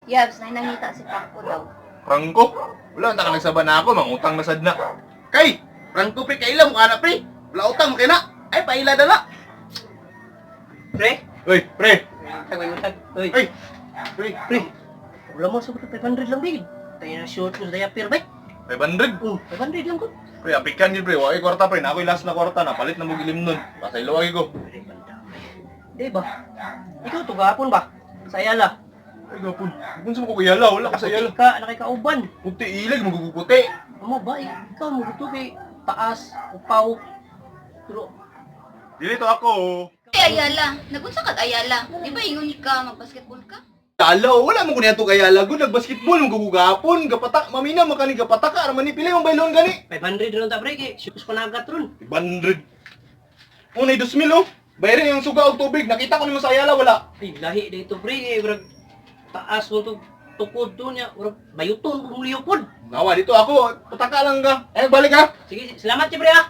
Yabs, na nangita si Franco daw. Prangko? Wala, ta ka nagsaba na ako, mangutang na sad na. Kay, Franco pre, kaila mo kana pre. Wala utang mo kay na. Ay paila na na. Pre, Uy, pre! tag may utag. Uy, Uy! Pre! pre. Wala mo sa 500 lang bigid. Tayo na short ko sa diaper bay. 500! Oh, 500 lang ko. Pre, apikan yun pre, wa kay kwarta pre, na ako'y last na kwarta na, palit na mo gilim nun. Pasaylo lagi ko. Pre, banda. Di ba? Ikaw to gahapon ba? Sa Ayala. Ay, gapon. Kung sa mo ko kayala, wala ka sa yala. Ka, nakikauban. Puti ilag, maguguputi. Amo ba? Ikaw mo gusto kay taas, upaw. Pero Dili to ako. Ay, Ayala, nagunsa kag Ayala? Di ba ingon ka mag-basketball ka? Ayala, oh, wala mo kunya to kayala. Gud nagbasketball, magugugapon, gapatak, mamina makani gapataka, raman ni pili mong bailon gani. 500 ron ta pre kay shoes ko nagat ron. 500. Unay 2,000 oh. Bayarin yung suga og tubig. Nakita ko nimo sa Ayala wala. Ay, lahi dito pre kay murag taas mo to tukod to niya, murag bayuton kung liyopod. Nawa dito ako, pataka lang ka. Eh balik ha. Sige, salamat pre ah.